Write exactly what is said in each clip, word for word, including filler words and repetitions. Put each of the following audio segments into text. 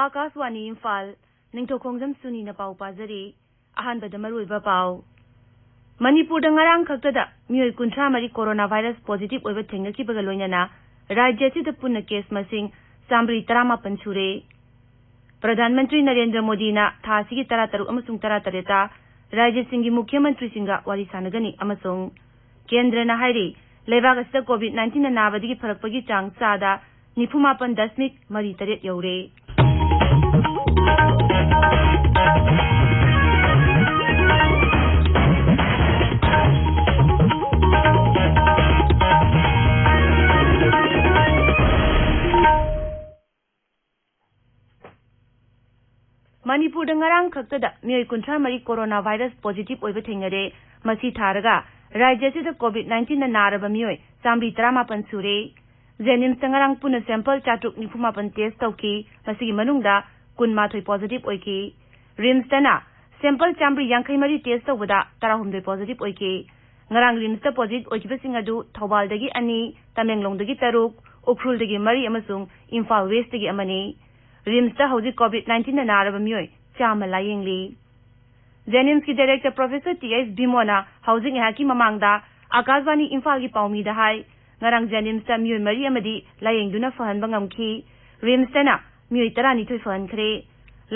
ꯑꯥꯀꯥꯁꯋꯥꯅꯤ ꯏꯝꯐꯥꯜ, ꯅꯤꯡꯊꯧꯈꯣꯡꯖꯝ ꯁꯨꯅꯤꯅ ꯄꯥꯎ ꯄꯥꯖꯔꯤ꯫ ꯑꯍꯥꯟꯕꯗ ꯃꯔꯨꯑꯣꯏꯕ ꯄꯥꯎ꯫ ꯃꯅꯤꯄꯨꯔꯗ ꯉꯔꯥꯡ ꯈꯛꯇꯗ ꯃꯤꯑꯣꯏ ꯀꯨꯟꯊ꯭ꯔꯥ ꯃꯔꯤ ꯀꯣꯔꯣꯅꯥ ꯚꯥꯏꯔꯁ ꯄꯣꯖꯤꯇꯤꯚ ꯑꯣꯏꯕ ꯊꯦꯡꯅꯈꯤꯕꯒ ꯂꯣꯏꯅꯅ ꯔꯥꯖ꯭ꯌ ꯑꯁꯤꯗ ꯄꯨꯟꯅ ꯀꯦꯁ ꯃꯁꯤꯡ ꯆꯥꯃꯔꯤ ꯇꯔꯥꯃꯥꯄꯟ ꯁꯨꯔꯦ꯫ ꯄ꯭ꯔꯙꯥꯟ ꯃꯟꯇ꯭ꯔꯤ ꯅꯔꯦꯟꯗ꯭ꯔ ꯃꯣꯗꯤꯅ ꯊꯥ ꯑꯁꯤꯒꯤ ꯇꯔꯥꯇꯔꯨꯛ ꯑꯃꯁꯨꯡ ꯇꯔꯥꯇꯔꯦꯠꯇ ꯔꯥꯖ꯭ꯌꯁꯤꯡꯒꯤ ꯃꯨꯈ꯭ꯌ ꯃꯟꯇ꯭ꯔꯤꯁꯤꯡꯒ ꯋꯥꯔꯤ ꯁꯥꯟꯅꯒꯅꯤ ꯑꯃꯁꯨꯡ ꯀꯦꯟꯗ꯭ꯔꯅ ꯍꯥꯏꯔꯤ, ꯂꯩꯕꯥꯛ ꯑꯁꯤꯗ ꯀꯣꯚꯤꯗ ꯅꯥꯏꯟꯇꯤꯟꯅ ꯅꯥꯕꯗꯒꯤ ꯐꯔꯛꯄꯒꯤ ꯆꯥꯡ ꯆꯥꯗ ꯅꯤꯐꯨ ꯃꯥꯄꯟ ꯗꯁꯃꯤꯛ ꯃꯔꯤ ꯇꯔꯦꯠ ꯌꯧꯔꯦ꯫ ꯃꯅꯤꯄꯨꯔꯗ ꯉꯔꯥꯡ ꯈꯛꯇꯗ ꯃꯤꯑꯣꯏ ꯀꯨꯟꯊ꯭ꯔꯥ ꯃꯔꯤ ꯀꯣꯔꯣꯅꯥ ꯚꯥꯏꯔꯁ ꯄꯣꯖꯤꯇꯤꯚ ꯑꯣꯏꯕ ꯊꯦꯡꯅꯔꯦ꯫ ꯃꯁꯤ ꯊꯥꯔꯒ ꯔꯥꯖ꯭ꯌ ꯑꯁꯤꯗ ꯀꯣꯚꯤꯗ ꯅꯥꯏꯟꯇꯤꯟꯅ ꯅꯥꯔꯕ ꯃꯤꯑꯣꯏ ꯆꯥꯃꯔꯤ ꯇꯔꯥꯃꯥꯄꯟ ꯁꯨꯔꯦ꯫ ꯖꯦꯅꯤꯝꯁꯇ ꯉꯔꯥꯡ ꯄꯨꯟꯅ ꯁꯦꯝꯄꯜ ꯆꯥꯇ꯭ꯔꯨꯛ ꯅꯤꯐꯨ ꯃꯥꯄꯟ ꯇꯦꯁ ꯇꯧꯈꯤ꯫ ꯃꯁꯤꯒꯤ ꯃꯅꯨꯡꯗ ꯀꯨꯟꯃꯥꯊꯣꯏ ꯄꯣꯖꯤꯇꯤꯚ ꯑꯣꯏꯈꯤ꯫ ꯔꯤꯝꯁꯇꯅ ꯁꯦꯝꯄꯜ ꯆꯥꯃꯔꯤ ꯌꯥꯡꯈꯩ ꯃꯔꯤ ꯇꯦꯁ ꯇꯧꯕꯗ ꯇꯔꯥꯍꯨꯝꯗꯣꯏ ꯄꯣꯖꯤꯇꯤꯚ ꯑꯣꯏꯈꯤ꯫ ꯉꯔꯥꯡ ꯔꯤꯝꯁꯇ ꯄꯣꯖꯤꯇꯤꯚ ꯑꯣꯏꯈꯤꯕꯁꯤꯡ ꯑꯗꯨ ꯊꯧꯕꯥꯜꯗꯒꯤ ꯑꯅꯤ, ꯇꯃꯦꯡꯂꯣꯡꯗꯒꯤ ꯇꯔꯨꯛ, ꯎꯈ꯭ꯔꯨꯜꯗꯒꯤ ꯃꯔꯤ ꯑꯃꯁꯨꯡ ꯏꯝꯐꯥꯜ ꯋꯦꯁꯇꯒꯤ ꯑꯃꯅꯤ꯫ ꯔꯤꯝꯁꯇ ꯍꯧꯖꯤꯛ ꯀꯣꯚꯤꯗ ꯅꯥꯏꯟꯇꯤꯟꯅ ꯅꯥꯔꯕ ꯃꯤꯑꯣꯏ ꯆꯥꯝꯃ ꯂꯥꯌꯦꯡꯂꯤ꯫ ꯖꯦꯅꯤꯝꯁꯀꯤ ꯗꯥꯏꯔꯦꯛꯇꯔ ꯄ꯭ꯔꯣꯐꯦꯁꯔ ꯇꯤ ꯑꯩꯆ ꯚꯤꯃꯣꯅ ꯍꯧꯖꯤꯛ ꯉꯥꯏꯍꯥꯛꯀꯤ ꯃꯃꯥꯡꯗ ꯑꯀꯥꯁꯕꯥꯅꯤ ꯏꯝꯐꯥꯜꯒꯤ ꯄꯥꯎꯃꯤꯗ ꯍꯥꯏ, ꯉꯔꯥꯡ ꯖꯦꯅꯤꯝꯁꯇ ꯃꯤꯑꯣꯏ ꯃꯔꯤ ꯑꯃꯗꯤ ꯂꯥꯌꯦꯡꯗꯨꯅ ꯐꯍꯟꯕ ꯉꯝꯈꯤ꯫ ꯔꯤꯝꯁꯇꯅ ꯃꯤꯑꯣꯏ ꯇꯔꯥꯅꯤꯊꯣꯏ ꯐꯍꯟꯈ꯭ꯔꯦ꯫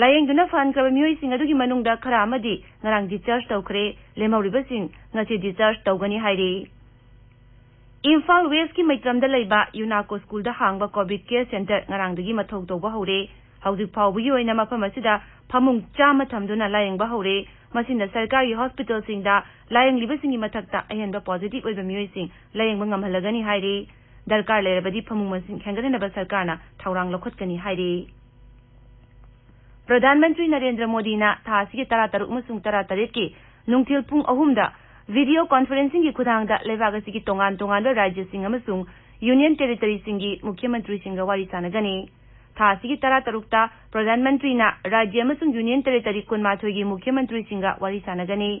ꯂꯥꯌꯦꯡꯗꯨꯅ ꯐꯍꯟꯈ꯭ꯔꯕ ꯃꯤꯑꯣꯏꯁꯤꯡ ꯑꯗꯨꯒꯤ ꯃꯅꯨꯡꯗ ꯈꯔ ꯑꯃꯗꯤ ꯉꯔꯥꯡ ꯗꯤꯁꯆꯥꯔꯖ ꯇꯧꯈ꯭ꯔꯦ꯫ ꯂꯦꯝꯍꯧꯔꯤꯕꯁꯤꯡ ꯉꯁꯤ ꯗꯤꯁꯆꯥꯔꯖ ꯇꯧꯒꯅꯤ ꯍꯥꯏꯔꯤ꯫ ꯏꯝꯐꯥꯜ ꯋꯦꯁꯀꯤ ꯃꯩꯇ꯭ꯔꯝꯗ ꯂꯩꯕ ꯌꯨꯅꯥꯀꯣ ꯁ꯭ꯀꯨꯜꯗ ꯍꯥꯡꯕ ꯀꯣꯚꯤꯗ ꯀꯦꯌꯔ ꯁꯦꯟꯇꯔ ꯉꯔꯥꯡꯗꯒꯤ ꯃꯊꯧ ꯇꯧꯕ ꯍꯧꯔꯦ꯫ ꯍꯧꯖꯤꯛ ꯐꯥꯎꯕꯒꯤ ꯑꯣꯏꯅ ꯃꯐꯝ ꯑꯁꯤꯗ ꯐꯃꯨꯡ ꯆꯥꯝꯃ ꯊꯝꯗꯨꯅ ꯂꯥꯌꯦꯡꯕ ꯍꯧꯔꯦ꯫ ꯃꯁꯤꯅ ꯁꯔꯀꯥꯔꯒꯤ ꯍꯣꯁꯄꯤꯇꯥꯜꯁꯤꯡꯗ ꯂꯥꯌꯦꯡꯂꯤꯕꯁꯤꯡꯒꯤ ꯃꯊꯛꯇ ꯑꯍꯦꯟꯕ ꯄꯣꯖꯤꯇꯤꯚ ꯑꯣꯏꯕ ꯃꯤꯑꯣꯏꯁꯤꯡ ꯂꯥꯌꯦꯡꯕ ꯉꯝꯍꯜꯂꯒꯅꯤ ꯍꯥꯏꯔꯤ꯫ ꯗꯔꯀꯥꯔ ꯂꯩꯔꯕꯗꯤ ꯐꯃꯨꯡ ꯃꯁꯤꯡ ꯍꯦꯟꯒꯠꯅꯅꯕ ꯁꯔꯀꯥꯔꯅ ꯊꯧꯔꯥꯡ ꯂꯧꯈꯠꯀꯅꯤ ꯍꯥꯏꯔꯤ꯫ ꯄ꯭ꯔꯙꯥꯟ ꯃꯟꯇ꯭ꯔꯤ ꯅꯔꯦꯟꯗ꯭ꯔ ꯃꯣꯗꯤꯅ ꯊꯥ ꯑꯁꯤꯒꯤ ꯇꯔꯥꯇꯔꯨꯛ ꯑꯃꯁꯨꯡ ꯇꯔꯥꯇꯔꯦꯠꯀꯤ ꯅꯨꯡꯊꯤꯜ ꯄꯨꯡ ꯑꯍꯨꯝꯗ ꯚꯤꯗꯤꯑꯣ ꯀꯣꯟꯐꯔꯦꯟꯁꯤꯡꯒꯤ ꯈꯨꯠꯊꯥꯡꯗ ꯂꯩꯕꯥꯛ ꯑꯁꯤꯒꯤ ꯇꯣꯉꯥꯟ ꯇꯣꯉꯥꯟꯕ ꯔꯥꯖ꯭ꯌꯁꯤꯡ ꯑꯃꯁꯨꯡ ꯌꯨꯅꯤꯌꯟ ꯇꯦꯔꯤꯇꯣꯔꯤꯁꯤꯡꯒꯤ ꯃꯨꯈ꯭ꯌ ꯃꯟꯇ꯭ꯔꯤꯁꯤꯡꯒ ꯋꯥꯔꯤ ꯁꯥꯟꯅꯒꯅꯤ꯫ ꯊꯥ ꯑꯁꯤꯒꯤ ꯇꯔꯥꯇꯔꯨꯛꯇ ꯄ꯭ꯔꯙꯥꯟ ꯃꯟꯇ꯭ꯔꯤꯅ ꯔꯥꯖ꯭ꯌ ꯑꯃꯁꯨꯡ ꯌꯨꯅꯤꯌꯟ ꯇꯦꯔꯤꯇꯣꯔꯤ ꯀꯨꯟꯃꯥꯊꯣꯏꯒꯤ ꯃꯨꯈ꯭ꯌ ꯃꯟꯇ꯭ꯔꯤꯁꯤꯡꯒ ꯋꯥꯔꯤ ꯁꯥꯟꯅꯒꯅꯤ꯫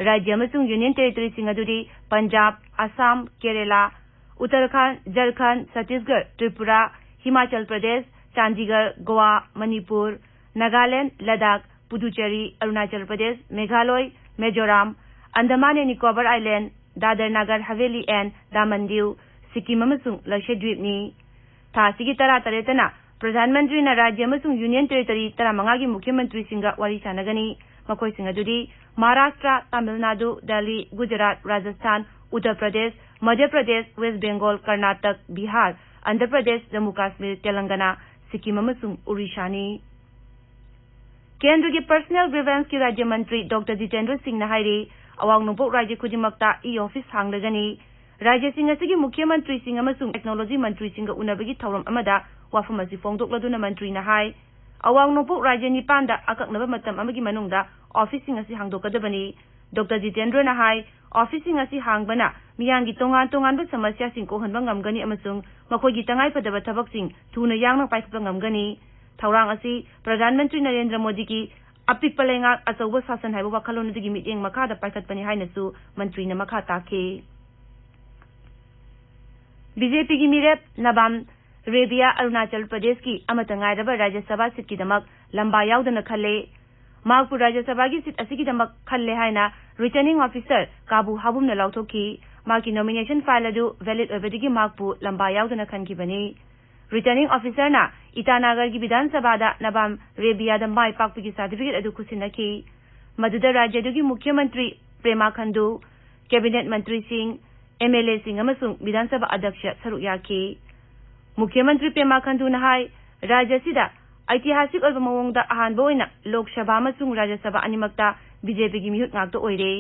ꯔꯥꯖ꯭ꯌ ꯑꯃꯁꯨꯡ ꯌꯨꯅꯤꯌꯟ ꯇꯦꯔꯤꯇꯣꯔꯤꯁꯤꯡ ꯑꯗꯨꯗꯤ Punjab, Assam, Kerala, Uttarakhand, Jharkhand, Chhattisgarh, Tripura, Himachal Pradesh, Chandigarh, Goa, Manipur, Nagaland, Ladakh, Puducherry, Arunachal Pradesh, Meghalaya, Mizoram, Andaman and Nicobar islands, Dadra Nagar Haveli and Daman Diu, Sikkim ꯑꯃꯁꯨꯡ ꯂꯛꯁꯗ꯭ꯋꯤꯞꯅꯤ꯫ ꯊꯥ ꯑꯁꯤꯒꯤ ꯇꯔꯥꯇꯔꯦꯠꯇꯅ ꯄ꯭ꯔꯙꯥꯟ ꯃꯟꯇ꯭ꯔꯤꯅ ꯔꯥꯖ꯭ꯌ ꯑꯃꯁꯨꯡ ꯌꯨꯅꯤꯌꯟ ꯇꯦꯔꯤꯇꯣꯔꯤ ꯇꯔꯥꯃꯉꯥꯒꯤ ꯃꯨꯈ꯭ꯌ ꯃꯟꯇ꯭ꯔꯤꯁꯤꯡꯒ ꯋꯥꯔꯤ ꯁꯥꯟꯅꯒꯅꯤ꯫ ꯃꯈꯣꯏꯁꯤꯡ ꯑꯗꯨꯗꯤ ꯃꯍꯥꯔꯥꯁꯇ꯭ꯔ, ꯇꯥꯃꯤꯜ ꯅꯥꯗꯨ, ꯗꯦꯜꯂꯤ, ꯒꯨꯖꯔꯥꯠ, ꯔꯥꯖꯁꯊꯥꯟ, ꯎꯠꯇꯔ ꯄ꯭ꯔꯗꯦꯁ, ꯃꯙ꯭ꯌ ꯄ꯭ꯔꯗꯦꯁ, ꯋꯦꯁ ꯕꯦꯡꯒꯣꯜ, ꯀꯔꯅꯥꯇꯛ, ꯕꯤꯍꯥꯔ, ꯑꯟꯙ꯭ꯔ ꯄ꯭ꯔꯗꯦꯁ, ꯖꯝꯃꯨ ꯀꯥꯁꯃꯤꯔ, ꯇꯦꯂꯪꯒꯅꯥ, ꯁꯤꯛꯀꯤꯝ ꯑꯃꯁꯨꯡ ꯎꯔꯤꯁꯥꯅꯤ꯫ ꯀꯦꯟꯗ꯭ꯔꯒꯤ ꯄꯔꯁꯅꯦꯜ ꯒ꯭ꯔꯤꯚꯦꯟꯁꯀꯤ ꯔꯥꯖ꯭ꯌ ꯃꯟꯇ꯭ꯔꯤ ꯗꯣꯛꯇꯔ ꯖꯤꯇꯦꯟꯗ꯭ꯔ ꯁꯤꯡꯅ ꯍꯥꯏꯔꯤ, ꯑꯋꯥꯡ ꯅꯣꯡꯄꯣꯛ ꯔꯥꯖ꯭ꯌ ꯈꯨꯗꯤꯡꯃꯛꯇ ꯏ ꯑꯣꯐꯤꯁ ꯍꯥꯡꯂꯒꯅꯤ꯫ ꯔꯥꯖ꯭ꯌꯁꯤꯡ ꯑꯁꯤꯒꯤ ꯃꯨꯈ꯭ꯌ ꯃꯟꯇ꯭ꯔꯤꯁꯤꯡ ꯑꯃꯁꯨꯡ ꯇꯦꯛꯅꯣꯂꯣꯖꯤ ꯃꯟꯇ꯭ꯔꯤꯁꯤꯡꯒ ꯎꯅꯕꯒꯤ ꯊꯧꯔꯝ ꯑꯃꯗ ꯋꯥꯐꯝ ꯑꯁꯤ ꯐꯣꯡꯗꯣꯛꯂꯗꯨꯅ ꯃꯟꯇ꯭ꯔꯤꯅ ꯍꯥꯏ, ꯑꯋꯥꯡ ꯅꯣꯡꯄꯣꯛ ꯔꯥꯖ꯭ꯌ ꯅꯤꯄꯥꯟꯗ ꯑꯀꯛꯅꯕ ꯃꯇꯝ ꯑꯃꯒꯤ ꯃꯅꯨꯡꯗ ꯑꯣꯐꯤꯁꯁꯤꯡ ꯑꯁꯤ ꯍꯥꯡꯗꯣꯛꯀꯗꯕꯅꯤ꯫ ꯗꯣꯛꯇꯔ ꯖꯤꯇꯦꯟꯗ꯭ꯔꯅ ꯍꯥꯏ, ꯑꯣꯐꯤꯁꯁꯤꯡ ꯑꯁꯤ ꯍꯥꯡꯕꯅ ꯃꯤꯌꯥꯝꯒꯤ ꯇꯣꯉꯥꯟ ꯇꯣꯉꯥꯟꯕ ꯁꯃꯁ꯭ꯌꯥꯁꯤꯡ ꯀꯣꯛꯍꯟꯕ ꯉꯝꯒꯅꯤ ꯑꯃꯁꯨꯡ ꯃꯈꯣꯏꯒꯤ ꯇꯉꯥꯏꯐꯗꯕ ꯊꯕꯛꯁꯤꯡ ꯊꯨꯅ ꯌꯥꯡꯅ ꯄꯥꯏꯈꯠꯄ ꯉꯝꯒꯅꯤ꯫ ꯊꯧꯔꯥꯡ ꯑꯁꯤ ꯄ꯭ꯔꯙꯥꯟ ꯃꯟꯇ꯭ꯔꯤ ꯅꯔꯦꯟꯗ꯭ꯔ ꯃꯣꯗꯤꯒꯤ "ꯑꯄꯤꯛꯄ ꯂꯩꯉꯥꯛ, ꯑꯆꯧꯕ ꯁꯥꯁꯟ" ꯍꯥꯏꯕ ꯋꯥꯈꯜꯂꯣꯟ ꯑꯗꯨꯒꯤ ꯃꯤꯠꯌꯦꯡ ꯃꯈꯥꯗ ꯄꯥꯏꯈꯠꯄꯅꯤ ꯍꯥꯏꯅꯁꯨ ꯃꯟꯇ꯭ꯔꯤꯅ ꯃꯈꯥ ꯇꯥꯈꯤ꯫ ꯕꯤ ꯖꯦ ꯄꯤꯒꯤ ꯃꯤꯔꯦꯞ ꯅꯕꯥꯝ ꯔꯦꯕꯤꯌꯥ ꯑꯔꯨꯅꯥꯆꯜ ꯄ꯭ꯔꯗꯦꯁꯀꯤ ꯑꯃꯠꯇ ꯉꯥꯏꯔꯕ ꯔꯥꯖ꯭ꯌ ꯁꯚꯥ ꯁꯤꯠꯀꯤꯗꯃꯛ ꯂꯝꯕꯥ ꯌꯥꯎꯗꯅ ꯈꯜꯂꯦ꯫ ꯃꯍꯥꯛꯄꯨ ꯔꯥꯖ꯭ꯌ ꯁꯚꯥꯒꯤ ꯁꯤꯠ ꯑꯁꯤꯒꯤꯗꯃꯛ ꯈꯜꯂꯦ ꯍꯥꯏꯅ ꯔꯤꯇꯔꯅꯤꯡ ꯑꯣꯐꯤꯁꯥꯔ ꯀꯥꯕꯨ ꯍꯥꯕꯨꯝꯅ ꯂꯥꯎꯊꯣꯛꯈꯤ꯫ ꯃꯍꯥꯛꯀꯤ ꯅꯣꯃꯤꯅꯦꯁꯟ ꯐꯥꯏꯜ ꯑꯗꯨ ꯚꯦꯂꯤꯗ ꯑꯣꯏꯕꯗꯒꯤ ꯃꯍꯥꯛꯄꯨ ꯂꯝꯕꯥ ꯌꯥꯎꯗꯅ ꯈꯟꯈꯤꯕꯅꯤ꯫ ꯔꯤꯇꯔꯅꯤꯡ ꯑꯣꯐꯤꯁꯥꯔꯅ ꯏꯇꯥꯅꯥꯒꯔꯒꯤ ꯕꯤꯙꯥꯟ ꯁꯚꯥꯗ ꯅꯕꯥꯝ ꯔꯦꯕꯤꯌꯥꯗ ꯃꯥꯏ ꯄꯥꯛꯄꯒꯤ ꯁꯥꯔꯇꯤꯐꯤꯀꯦꯠ ꯑꯗꯨ ꯈꯨꯠꯁꯤꯟꯅꯈꯤ꯫ ꯃꯗꯨꯗ ꯔꯥꯖ꯭ꯌ ꯑꯗꯨꯒꯤ ꯃꯨꯈ꯭ꯌ ꯃꯟꯇ꯭ꯔꯤ ꯄ꯭ꯔꯦꯃꯥ ꯈꯟꯗꯨ, ꯀꯦꯕꯤꯅꯦꯠ ꯃꯟꯇ꯭ꯔꯤꯁꯤꯡ, ꯑꯦꯝ ꯑꯦꯜ ꯑꯦꯁꯤꯡ ꯑꯃꯁꯨꯡ ꯕꯤꯙꯥꯟ ꯁꯚꯥ ꯑꯗ꯭ꯌꯛꯁ ꯁꯔꯨꯛ ꯌꯥꯈꯤ꯫ ꯃꯨꯈ꯭ꯌ ꯃꯟꯇ꯭ꯔꯤ ꯄꯦꯃꯥ ꯈꯟꯗꯨꯅ ꯍꯥꯏ, ꯔꯥꯖ꯭ꯌ ꯑꯁꯤꯗ ꯑꯩꯇꯤꯍꯥꯁꯤꯛ ꯑꯣꯏꯕ ꯃꯑꯣꯡꯗ ꯑꯍꯥꯟꯕ ꯑꯣꯏꯅ ꯂꯣꯛ ꯁꯚꯥ ꯑꯃꯁꯨꯡ ꯔꯥꯖ꯭ꯌ ꯁꯚꯥ ꯑꯅꯤꯃꯛꯇ ꯕꯤ ꯖꯦ ꯄꯤꯒꯤ ꯃꯤꯍꯨꯠ ꯉꯥꯛꯇ ꯑꯣꯏꯔꯦ꯫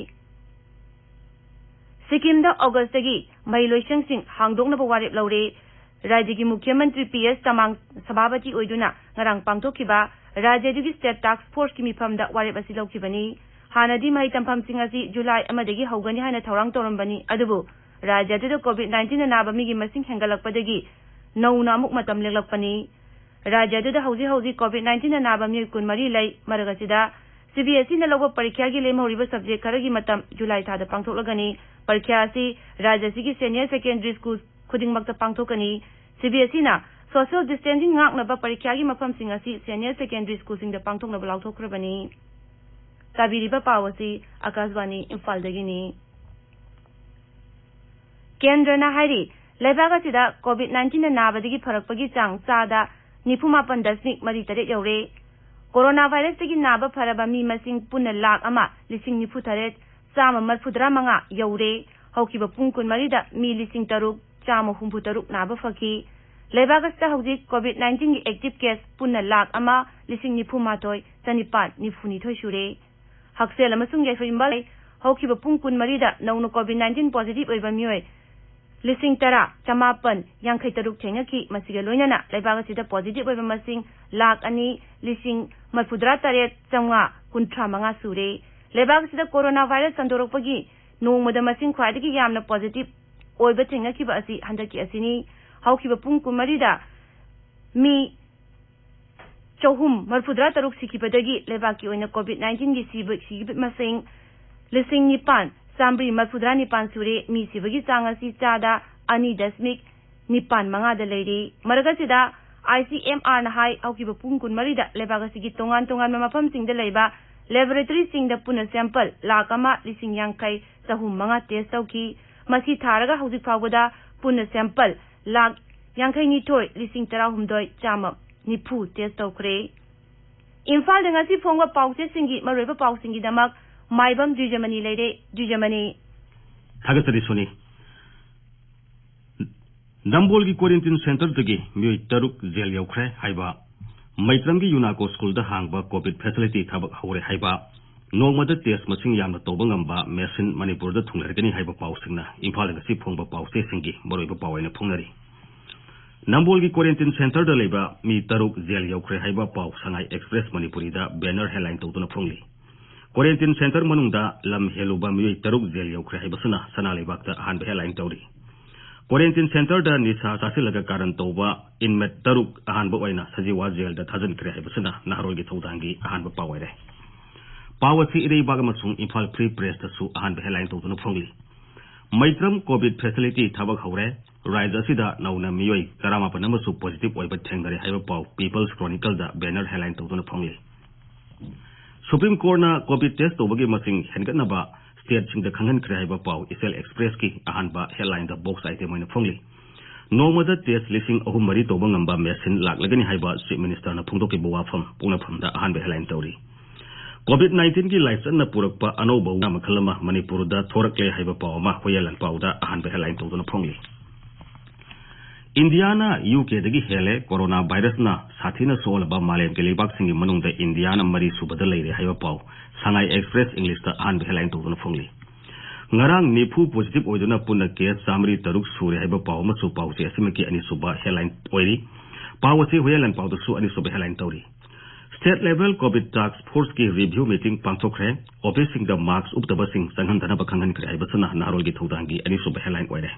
ꯁꯤꯛꯀꯤꯝꯗ ꯑꯣꯒꯁꯇꯒꯤ ꯃꯍꯩꯂꯣꯏꯁꯪꯁꯤꯡ ꯍꯥꯡꯗꯣꯛꯅꯕ ꯋꯥꯔꯦꯞ ꯂꯧꯔꯦ꯫ ꯔꯥꯖ꯭ꯌꯒꯤ ꯃꯨꯈ꯭ꯌ ꯃꯟꯇ꯭ꯔꯤ ꯄꯤ ꯑꯦꯁ ꯇꯃꯥꯡ ꯁꯚꯥꯄꯇꯤ ꯑꯣꯏꯗꯨꯅ ꯉꯔꯥꯡ ꯄꯥꯡꯊꯣꯛꯈꯤꯕ ꯔꯥꯖ꯭ꯌ ꯑꯗꯨꯒꯤ ꯁ꯭ꯇꯦꯠ ꯇꯥꯛꯁ ꯐꯣꯔꯁꯀꯤ ꯃꯤꯐꯝꯗ ꯋꯥꯔꯦꯞ ꯑꯁꯤ ꯂꯧꯈꯤꯕꯅꯤ꯫ ꯍꯥꯟꯅꯗꯤ ꯃꯍꯩ ꯇꯝꯐꯝꯁꯤꯡ ꯑꯁꯤ ꯖꯨꯂꯥꯏ ꯑꯃꯗꯒꯤ ꯍꯧꯒꯅꯤ ꯍꯥꯏꯅ ꯊꯧꯔꯥꯡ ꯇꯧꯔꯝꯕꯅꯤ, ꯑꯗꯨꯕꯨ ꯔꯥꯖ꯭ꯌ ꯑꯗꯨꯗ ꯀꯣꯚꯤꯗ ꯅꯥꯏꯟꯇꯤꯟꯅ ꯅꯥꯕ ꯃꯤꯒꯤ ꯃꯁꯤꯡ ꯍꯦꯟꯒꯠꯂꯛꯄꯗꯒꯤ ꯅꯧꯅ ꯑꯃꯨꯛ ꯃꯇꯝ ꯂꯦꯞꯂꯛꯄꯅꯤ꯫ ꯔꯥꯖ꯭ꯌ ꯑꯗꯨꯗ ꯍꯧꯖꯤꯛ ꯍꯧꯖꯤꯛ ꯀꯣꯚꯤꯗ ꯅꯥꯏꯟꯇꯤꯟꯅ ꯅꯥꯕ ꯃꯤꯑꯣꯏ ꯀꯨꯟꯃꯔꯤ ꯂꯩ꯫ ꯃꯔꯛ ꯑꯁꯤꯗ ꯁꯤ ꯕꯤ ꯑꯦꯁ ꯏꯅ ꯂꯧꯕ ꯄꯔꯤꯈ꯭ꯌꯥꯒꯤ ꯂꯦꯝꯍꯧꯔꯤꯕ ꯁꯕꯖꯦꯛ ꯈꯔꯒꯤ ꯃꯇꯝ ꯖꯨꯂꯥꯏ ꯊꯥꯗ ꯄꯥꯡꯊꯣꯛꯂꯒꯅꯤ꯫ ꯄꯔꯤꯈ꯭ꯌꯥ ꯑꯁꯤ ꯔꯥꯖ꯭ꯌ ꯑꯁꯤꯒꯤ ꯁꯦꯅꯤꯌꯔ ꯁꯦꯀꯦꯟꯗꯔꯤ ꯁ꯭ꯀꯨꯜ ꯈꯨꯗꯤꯡꯃꯛꯇ ꯄꯥꯡꯊꯣꯛꯀꯅꯤ꯫ ꯁꯤ ꯕꯤ ꯑꯦꯁ ꯏꯅ Social distancing ꯉꯥꯛꯅꯕ ꯄꯔꯤꯈ꯭ꯌꯥꯒꯤ ꯃꯐꯝꯁꯤꯡ ꯑꯁꯤ senior secondary schoolꯁꯤꯡꯗ ꯄꯥꯡꯊꯣꯛꯅꯕ ꯂꯥꯎꯊꯣꯛꯈ꯭ꯔꯕꯅꯤ꯫ ꯇꯥꯕꯤꯔꯤꯕ ꯄꯥꯎ ꯑꯁꯤ ꯑꯀꯥꯁꯕꯥꯅꯤ ꯏꯝꯐꯥꯜꯗꯒꯤꯅꯤ꯫ ꯀꯦꯟꯗ꯭ꯔꯅ ꯍꯥꯏꯔꯤ, ꯂꯩꯕꯥꯛ ꯑꯁꯤꯗ COVID nineteenꯅ ꯅꯥꯕꯗꯒꯤ ꯐꯔꯛꯄꯒꯤ ꯆꯥꯡ ꯆꯥꯗ ꯅꯤꯐꯨ ꯃꯥꯄꯟ ꯗꯁꯃꯤꯛ ꯃꯔꯤ ꯇꯔꯦꯠ ꯌꯧꯔꯦ꯫ ꯀꯣꯔꯣꯅꯥ ꯚꯥꯏꯔꯁꯇꯒꯤ ꯅꯥꯕ ꯐꯔꯕ ꯃꯤ ꯃꯁꯤꯡ ꯄꯨꯟꯅ ꯂꯥꯈ ꯑꯃ ꯂꯤꯁꯤꯡ ꯅꯤꯐꯨ ꯇꯔꯦꯠ ꯆꯥꯝꯃ ꯃꯔꯤꯐꯨ ꯇꯔꯥ ꯃꯉꯥ ꯌꯧꯔꯦ꯫ ꯍꯧꯈꯤꯕ ꯄꯨꯡ ꯀꯨꯟꯃꯔꯤꯗ ꯃꯤ ꯂꯤꯁꯤꯡ ꯇꯔꯨꯛ ꯆꯥꯝꯃ ꯍꯨꯝꯐꯨ ꯇꯔꯨꯛ ꯅꯥꯕ ꯐꯈꯤ꯫ ꯂꯩꯕꯥꯛ ꯑꯁꯤꯗ ꯍꯧꯖꯤꯛ COVID nineteenꯒꯤ active case ꯄꯨꯟꯅ ꯂꯥꯈ ꯑꯃ ꯂꯤꯁꯤꯡ ꯅꯤꯐꯨ ꯃꯥꯊꯣꯏ ꯆꯅꯤꯄꯥꯟ ꯅꯤꯐꯨ ꯅꯤꯊꯣꯏ ꯁꯨꯔꯦ꯫ ꯍꯛꯁꯦꯜ ꯑꯃꯁꯨꯡ ꯌꯥꯏꯐ ꯏꯝꯕꯥꯜ ꯍꯧꯈꯤꯕ ꯄꯨꯡ ꯀꯨꯟꯃꯔꯤꯗ ꯅꯧꯅ COVID nineteen positive ꯑꯣꯏꯕ ꯃꯤꯑꯣꯏ ꯂꯤꯁꯤꯡ ꯇꯔꯥ ꯆꯃꯥꯄꯟ ꯌꯥꯡꯈꯩ ꯇꯔꯨꯛ ꯊꯦꯡꯅꯈꯤ꯫ ꯃꯁꯤꯒ ꯂꯣꯏꯅꯅ ꯂꯩꯕꯥꯛ ꯑꯁꯤꯗ positive ꯑꯣꯏꯕ ꯃꯁꯤꯡ ꯂꯥꯈ ꯑꯅꯤ ꯂꯤꯁꯤꯡ ꯃꯔꯤꯐꯨꯇꯔꯥ ꯇꯔꯦꯠ ꯆꯥꯝꯃꯉꯥ ꯀꯨꯟꯊ꯭ꯔꯥ ꯃꯉꯥ ꯁꯨꯔꯦ꯫ ꯂꯩꯕꯥꯛ ꯑꯁꯤꯗ ꯀꯣꯔꯣꯅꯥ ꯚꯥꯏꯔꯁ ꯁꯟꯗꯣꯔꯛꯄꯒꯤ ꯅꯣꯡꯃꯗ ꯃꯁꯤꯡ ꯈ꯭ꯋꯥꯏꯗꯒꯤ ꯌꯥꯝꯅ positive ꯑꯣꯏꯕ ꯊꯦꯡꯅꯈꯤꯕ ꯑꯁꯤ ꯍꯟꯗꯛꯀꯤ ꯑꯁꯤꯅꯤ꯫ ꯍꯧꯈꯤꯕ ꯄꯨꯡ ꯀꯨꯟꯃꯔꯤꯗ ꯃꯤ ꯆꯍꯨꯝ ꯃꯔꯤꯐꯨꯇꯔꯥ ꯇꯔꯨꯛ ꯁꯤꯈꯤꯕꯗꯒꯤ ꯂꯩꯕꯥꯛꯀꯤ ꯑꯣꯏꯅ COVID nineteenꯒꯤ ꯁꯤꯕ, ꯁꯤꯈꯤꯕ ꯃꯁꯤꯡ ꯂꯤꯁꯤꯡ ꯅꯤꯄꯥꯟ ꯆꯥꯝꯃꯔꯤ ꯃꯔꯤꯐꯨꯇꯔꯥ ꯅꯤꯄꯥꯟ ꯁꯨꯔꯦ꯫ ꯃꯤ ꯁꯤꯕꯒꯤ ꯆꯥꯡ ꯑꯁꯤ ꯆꯥꯗ ꯑꯅꯤ ꯗꯁꯃꯤꯛ ꯅꯤꯄꯥꯟ ꯃꯉꯥꯗ ꯂꯩꯔꯤ꯫ ꯃꯔꯛ ꯑꯁꯤꯗ ICMRꯅ ꯍꯥꯏ, ꯍꯧꯈꯤꯕ ꯄꯨꯡ ꯀꯨꯟꯃꯔꯤꯗ ꯂꯩꯕꯥꯛ ꯑꯁꯤꯒꯤ ꯇꯣꯉꯥꯟ ꯇꯣꯉꯥꯟꯕ ꯃꯐꯝꯁꯤꯡꯗ ꯂꯩꯕ laboratoryꯁꯤꯡꯗ ꯄꯨꯟꯅ sample ꯂꯥꯈ ꯑꯃ ꯂꯤꯁꯤꯡ ꯌꯥꯡꯈꯩ ꯆꯍꯨꯝ ꯃꯉꯥ test ꯇꯧꯈꯤ꯫ ꯃꯁꯤ ꯊꯥꯔꯒ ꯍꯧꯖꯤꯛ ꯐꯥꯎꯕꯗ ꯄꯨꯟꯅ sample ꯂꯥꯈ ꯌꯥꯡꯈꯩ ꯅꯤꯊꯣꯏ ꯂꯤꯁꯤꯡ ꯇꯔꯥꯍꯨꯝꯗꯣꯏ ꯆꯥꯝꯃ ꯅꯤꯐꯨ test ꯇꯧꯈ꯭ꯔꯦ꯫ ꯏꯝꯐꯥꯜꯗ ꯉꯁꯤ ꯐꯣꯡꯕ ꯄꯥꯎꯆꯦꯁꯤꯡꯒꯤ ꯃꯔꯨꯑꯣꯏꯕ ꯄꯥꯎꯁꯤꯡꯒꯤꯗꯃꯛ ꯃꯥꯏꯕꯝ ꯗ꯭ꯋꯤꯖꯃꯅꯤ ꯂꯩꯔꯦ꯫ ꯗ꯭ꯋꯤꯖꯃꯅꯤ꯫ ꯊꯥꯒꯠꯆꯔꯤ ꯁꯣꯅꯤ꯫ ꯅꯝꯕꯣꯜꯒꯤ quarantine centreꯗꯒꯤ ꯃꯤꯑꯣꯏ ꯇꯔꯨꯛ jail ꯌꯧꯈ꯭ꯔꯦ ꯍꯥꯏꯕ꯫ ꯃꯩꯇ꯭ꯔꯝꯒꯤ ꯌꯨꯅꯥꯀꯣ schoolꯗ ꯍꯥꯡꯕ COVID facility ꯊꯕꯛ ꯍꯧꯔꯦ ꯍꯥꯏꯕ꯫ ꯅꯣꯡꯃꯗ test ꯃꯁꯤꯡ ꯌꯥꯝꯅ ꯇꯧꯕ ꯉꯝꯕ machine ꯃꯅꯤꯄꯨꯔꯗ ꯊꯨꯡꯂꯔꯒꯅꯤ ꯍꯥꯏꯕ ꯄꯥꯎꯁꯤꯡꯅ ꯏꯝꯐꯥꯜꯗ ꯉꯁꯤ ꯐꯣꯡꯕ ꯄꯥꯎꯆꯦꯁꯤꯡꯒꯤ ꯃꯔꯨꯑꯣꯏꯕ ꯄꯥꯎ ꯑꯣꯏꯅ ꯐꯣꯡꯅꯔꯤ꯫ ꯅꯝꯕꯣꯜꯒꯤ quarantine centreꯗ ꯂꯩꯕ ꯃꯤ ꯇꯔꯨꯛ jail ꯌꯧꯈ꯭ꯔꯦ ꯍꯥꯏꯕ ꯄꯥꯎ ꯁꯉꯥꯏ Express ꯃꯅꯤꯄꯨꯔꯤꯗ banner headline ꯇꯧꯗꯨꯅ ꯐꯣꯡꯂꯤ꯫ Quarantine centre ꯃꯅꯨꯡꯗ ꯂꯝ ꯍꯦꯜꯂꯨꯕ ꯃꯤꯑꯣꯏ ꯇꯔꯨꯛ jail ꯌꯧꯈ꯭ꯔꯦ ꯍꯥꯏꯕꯁꯤꯅ ꯁꯅꯥ ꯂꯩꯕꯥꯛꯇ ꯑꯍꯥꯟꯕ headline ꯇꯧꯔꯤ꯫ Quarantine centreꯗ ꯅꯤꯁꯥ ꯆꯥꯁꯤꯜꯂꯒ ꯀꯥꯔꯟ ꯇꯧꯕ inmate ꯇꯔꯨꯛ ꯑꯍꯥꯟꯕ ꯑꯣꯏꯅ ꯁꯖꯤꯋꯥ jailꯗ ꯊꯥꯖꯤꯟꯈ꯭ꯔꯦ ꯍꯥꯏꯕꯁꯤꯅ ꯅꯍꯥꯔꯣꯜꯒꯤ ꯊꯧꯗꯥꯡꯒꯤ ꯑꯍꯥꯟꯕ ꯄꯥꯎ ꯑꯣꯏꯔꯦ꯫ ꯄꯥꯎ ꯑꯁꯤ ꯏꯔꯩꯕꯥꯛ ꯑꯃꯁꯨꯡ ꯏꯝꯐꯥꯜ Free Pressꯇꯁꯨ ꯑꯍꯥꯟꯕ headline ꯇꯧꯗꯨꯅ ꯐꯣꯡꯂꯤ꯫ ꯃꯩꯇ꯭ꯔꯝ ꯀꯣꯚꯤꯗ ꯐꯦꯁꯤꯂꯤꯇꯤ ꯊꯕꯛ ꯍꯧꯔꯦ꯫ ꯔꯥꯖ꯭ꯌ ꯑꯁꯤꯗ ꯅꯧꯅ ꯃꯤꯑꯣꯏ ꯇꯔꯥꯃꯥꯄꯟ ꯑꯃꯁꯨ ꯄꯣꯖꯤꯇꯤꯚ ꯑꯣꯏꯕ ꯊꯦꯡꯅꯔꯦ ꯍꯥꯏꯕ ꯄꯥꯎ People's Chronicleꯗ ꯕꯦꯅꯔ ꯍꯦꯗꯂꯥꯏꯟ ꯇꯧꯗꯨꯅ ꯐꯣꯡꯂꯤ꯫ ꯁꯨꯄ꯭ꯔꯤꯝ ꯀꯣꯔꯠꯅ ꯀꯣꯚꯤꯗ ꯇꯦꯁ ꯇꯧꯕꯒꯤ ꯃꯁꯤꯡ ꯍꯦꯟꯒꯠꯅꯕ ꯁ꯭ꯇꯦꯠꯁꯤꯡꯗ ꯈꯪꯍꯟꯈ꯭ꯔꯦ ꯍꯥꯏꯕ ꯄꯥꯎ ꯏꯆꯦꯜ ꯑꯦꯛꯁꯄ꯭ꯔꯦꯁꯀꯤ ꯑꯍꯥꯟꯕ ꯍꯦꯗꯂꯥꯏꯟꯗ ꯕꯣꯛꯁ ꯑꯥꯏꯇꯦꯝ ꯑꯣꯏꯅ ꯐꯣꯡꯂꯤ꯫ ꯅꯣꯡꯃꯗ ꯇꯦꯁ ꯂꯤꯁꯤꯡ ꯑꯍꯨꯝ ꯃꯔꯤ ꯇꯧꯕ ꯉꯝꯕ ꯃꯦꯁꯤꯟ ꯂꯥꯛꯂꯒꯅꯤ ꯍꯥꯏꯕ ꯆꯤꯐ ꯃꯤꯅꯤꯁꯇꯔꯅ ꯐꯣꯡꯗꯣꯛꯈꯤꯕ ꯋꯥꯐꯝ ꯄꯣꯛꯅꯐꯝꯗ ꯑꯍꯥꯟꯕ ꯍꯦꯗꯂꯥꯏꯟ ꯇꯧꯔꯤ꯫ ꯀꯣꯚꯤꯗ ꯅꯥꯏꯟꯇꯤꯟꯒꯤ ꯂꯥꯏꯆꯠꯅ ꯄꯨꯔꯛꯄ ꯑꯅꯧꯕ ꯂꯥꯏꯅꯥ ꯃꯈꯜ ꯑꯃ ꯃꯅꯤꯄꯨꯔꯗ ꯊꯣꯔꯛꯂꯦ ꯍꯥꯏꯕ ꯄꯥꯎ ꯑꯃ ꯍꯨꯏꯌꯦꯟ ꯂꯥꯟꯄꯥꯎꯗ ꯑꯍꯥꯟꯕ ꯍꯦꯗꯂꯥꯏꯟ ꯇꯧꯗꯨꯅ ꯐꯣꯡꯂꯤ꯫ ꯏꯟꯗꯤꯌꯥꯅ ꯌꯨ ꯀꯦꯗꯒꯤ ꯍꯦꯜꯂꯦ꯫ ꯀꯣꯔꯣꯅꯥ ꯚꯥꯏꯔꯁꯅ ꯁꯥꯊꯤꯅ ꯁꯣꯛꯍꯜꯂꯕ ꯃꯥꯂꯦꯝꯒꯤ ꯂꯩꯕꯥꯛꯁꯤꯡꯒꯤ ꯃꯅꯨꯡꯗ ꯏꯟꯗꯤꯌꯥꯅ ꯃꯔꯤ ꯁꯨꯕꯗ ꯂꯩꯔꯦ ꯍꯥꯏꯕ ꯄꯥꯎ ꯁꯉꯥꯏ ꯑꯦꯛꯁꯄ꯭ꯔꯦꯁ ꯏꯪꯂꯤꯁꯇ ꯑꯍꯥꯟꯕ ꯍꯦꯗꯂꯥꯏꯟ ꯇꯧꯗꯨꯅ ꯐꯣꯡꯂꯤ꯫ ꯉꯔꯥꯡ ꯅꯤꯐꯨ ꯄꯣꯖꯤꯇꯤꯚ ꯑꯣꯏꯗꯨꯅ ꯄꯨꯟꯅ ꯀꯦꯁ ꯆꯥꯃꯔꯤ ꯇꯔꯨꯛ ꯁꯨꯔꯦ ꯍꯥꯏꯕ ꯄꯥꯎ ꯑꯃꯁꯨ ꯄꯥꯎꯆꯦ ꯑꯁꯤꯃꯛꯀꯤ ꯑꯅꯤꯁꯨꯕ ꯍꯦꯗꯂꯥꯏꯟ ꯑꯣꯏꯔꯤ꯫ ꯄꯥꯎ ꯑꯁꯤ ꯍꯨꯏꯌꯦꯟ ꯂꯥꯟꯄꯥꯎꯗꯁꯨ ꯑꯅꯤꯁꯨꯕ ꯍꯦꯗꯂꯥꯏꯟ ꯇꯧꯔꯤ꯫ ꯁ꯭ꯇꯦꯠ ꯂꯦꯚꯦꯜ ꯀꯣꯚꯤꯗ ꯇꯥꯛꯁ ꯐꯣꯔꯁꯀꯤ ꯔꯤꯚ꯭ꯌꯨ ꯃꯤꯇꯤꯡ ꯄꯥꯡꯊꯣꯛꯈ꯭ꯔꯦ꯫ ꯑꯣꯐꯤꯁꯁꯤꯡꯗ ꯃꯥꯛꯁ ꯎꯞꯇꯕꯁꯤꯡ ꯆꯪꯍꯟꯗꯅꯕ ꯈꯪꯍꯟꯈ꯭ꯔꯦ ꯍꯥꯏꯕꯁꯤꯅ ꯅꯍꯥꯔꯣꯜꯒꯤ ꯊꯧꯗꯥꯡꯒꯤ ꯑꯅꯤꯁꯨꯕ ꯍꯦꯗꯂꯥꯏꯟ ꯑꯣꯏꯔꯦ꯫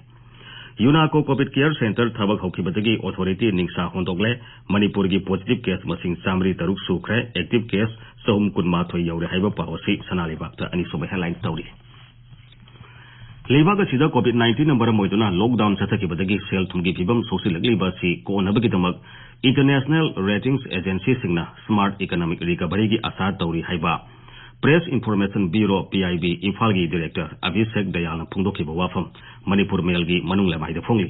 ꯌꯨꯅꯥꯀꯣ ꯀꯣꯚꯤꯗ ꯀꯦꯌꯔ ꯁꯦꯟꯇꯔ ꯊꯕꯛ ꯍꯧꯈꯤꯕꯗꯒꯤ ꯑꯣꯊꯣꯔꯤꯇꯤ ꯅꯤꯡꯁꯥ ꯍꯣꯟꯗꯣꯛꯂꯦ꯫ ꯃꯅꯤꯄꯨꯔꯒꯤ ꯄꯣꯖꯤꯇꯤꯚ ꯀꯦꯁ ꯃꯁꯤꯡ ꯆꯥꯃꯔꯤ ꯇꯔꯨꯛ ꯁꯨꯈ꯭ꯔꯦ꯫ ꯑꯦꯛꯇꯤꯚ ꯀꯦꯁ ꯆꯍꯨꯝ ꯀꯨꯟꯃꯥꯊꯣꯏ ꯌꯧꯔꯦ ꯍꯥꯏꯕ ꯄꯥꯎ ꯑꯁꯤ ꯁꯅꯥ ꯂꯩꯕꯥꯛꯇ ꯑꯅꯤꯁꯨꯕ ꯍꯦꯗꯂꯥꯏꯟ ꯇꯧꯔꯤ꯫ ꯂꯩꯕꯥꯛ ꯑꯁꯤꯗ ꯀꯣꯚꯤꯗ ꯅꯥꯏꯟꯇꯤꯟꯅ ꯃꯔꯝ ꯑꯣꯏꯗꯨꯅ ꯂꯣꯛꯗꯥꯎꯟ ꯆꯠꯊꯈꯤꯕꯗꯒꯤ ꯁꯦꯜ ꯊꯨꯝꯒꯤ ꯐꯤꯕꯝ ꯁꯣꯛꯆꯤꯜꯂꯛꯂꯤꯕ ꯑꯁꯤ ꯀꯣꯛꯍꯟꯅꯕꯒꯤꯗꯃꯛ ꯏꯟꯇꯔꯅꯦꯁꯅꯦꯜ ꯔꯦꯇꯤꯡꯁ ꯑꯦꯖꯦꯟꯁꯤꯁꯤꯡꯅ ꯁ꯭ꯃꯥꯔꯠ ꯏꯀꯣꯅꯣꯃꯤꯛ ꯔꯤꯀꯚꯔꯤꯒꯤ ꯑꯥꯁꯥ ꯇꯧꯔꯤ ꯍꯥꯏꯕ press information bureau, P I B, ꯏꯝꯐꯥꯜꯒꯤ ꯗꯤꯔꯦꯛꯇꯔ ꯑꯚꯤꯁꯦꯛ ꯗꯌꯥꯜꯅ ꯐꯣꯡꯗꯣꯛꯈꯤꯕ ꯋꯥꯐꯝ ꯃꯅꯤꯄꯨꯔ ꯃꯦꯜꯒꯤ ꯃꯅꯨꯡ ꯂꯃꯥꯏꯗ ꯐꯣꯡꯂꯤ꯫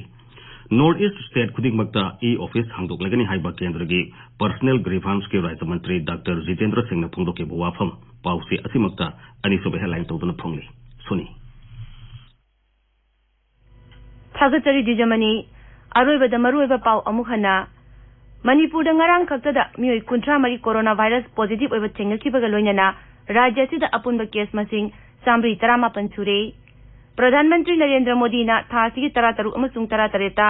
ꯅꯣꯔꯠ ꯏꯁ꯭ꯠ ꯁ꯭ꯇꯦꯠ ꯈꯨꯗꯤꯡꯃꯛꯇ ꯏ ꯑꯣꯐꯤꯁ ꯍꯥꯡꯗꯣꯛꯂꯒꯅꯤ ꯍꯥꯏꯕ ꯀꯦꯟꯗ꯭ꯔꯒꯤ ꯄꯔꯁꯅꯦꯜ ꯒ꯭ꯔꯤꯚꯥꯟꯁꯀꯤ ꯔꯥꯖ꯭ꯌ ꯃꯟꯇ꯭ꯔꯤ ꯗꯥꯛꯇꯔ ꯖꯤꯇꯦꯟꯗ꯭ꯔ ꯁꯤꯡꯅ ꯐꯣꯡꯗꯣꯛꯈꯤꯕ ꯋꯥꯐꯝ ꯄꯥꯎꯆꯦ ꯑꯁꯤꯃꯛꯇ ꯑꯅꯤꯁꯨꯕ ꯍꯦꯗꯂꯥꯏꯟ ꯇꯧꯗꯨꯅ ꯐꯣꯡꯂꯤ꯫ ꯁꯨꯅꯤ꯫ ꯊꯥꯒꯠꯆꯔꯤ ꯗꯤꯖꯃꯅꯤ꯫ ꯑꯔꯣꯏꯕꯗ ꯃꯔꯨꯑꯣꯏꯕ ꯄꯥꯎ ꯑꯃꯨꯛ ꯍꯟꯅ꯫ ꯃꯅꯤꯄꯨꯔꯗ ꯉꯔꯥꯡ ꯈꯛꯇꯗ ꯃꯤꯑꯣꯏ ꯀꯨꯟꯊ꯭ꯔꯥ ꯃꯔꯤ ꯀꯣꯔꯣꯅꯥ ꯚꯥꯏꯔꯁ ꯄꯣꯖꯤꯇꯤꯚ ꯑꯣꯏꯕ ꯊꯦꯡꯅꯈꯤꯕꯒ ꯂꯣꯏꯅꯅ ꯔꯥꯖ꯭ꯌ ꯑꯁꯤꯗ ꯑꯄꯨꯟꯕ ꯀꯦꯁ ꯃꯁꯤꯡ ꯆꯥꯃꯔꯤ ꯇꯔꯥꯃꯥꯄꯟ ꯁꯨꯔꯦ꯫ ꯄ꯭ꯔꯙꯥꯟ ꯃꯟꯇ꯭ꯔꯤ ꯅꯔꯦꯟꯗ꯭ꯔ ꯃꯣꯗꯤꯅ ꯊꯥ ꯑꯁꯤꯒꯤ ꯇꯔꯥꯇꯔꯨꯛ ꯑꯃꯁꯨꯡ ꯇꯔꯥꯇꯔꯦꯠꯇ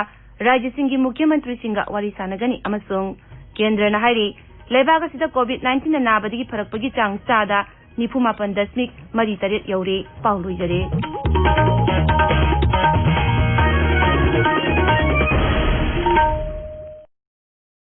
ꯔꯥꯖ꯭ꯌꯁꯤꯡꯒꯤ ꯃꯨꯈ꯭ꯌ ꯃꯟꯇ꯭ꯔꯤꯁꯤꯡꯒ ꯋꯥꯔꯤ ꯁꯥꯟꯅꯒꯅꯤ ꯑꯃꯁꯨꯡ ꯀꯦꯟꯗ꯭ꯔꯅ ꯍꯥꯏꯔꯤ, ꯂꯩꯕꯥꯛ ꯑꯁꯤꯗ ꯀꯣꯚꯤꯗ ꯅꯥꯏꯟꯇꯤꯟꯅ ꯅꯥꯕꯗꯒꯤ ꯐꯔꯛꯄꯒꯤ ꯆꯥꯡ ꯆꯥꯗ ꯅꯤꯐꯨ ꯃꯥꯄꯟ ꯗꯁꯃꯤꯛ ꯃꯔꯤ ꯇꯔꯦꯠ ꯌꯧꯔꯦ꯫ ꯄꯥꯎ ꯂꯣꯏꯖꯔꯦ꯫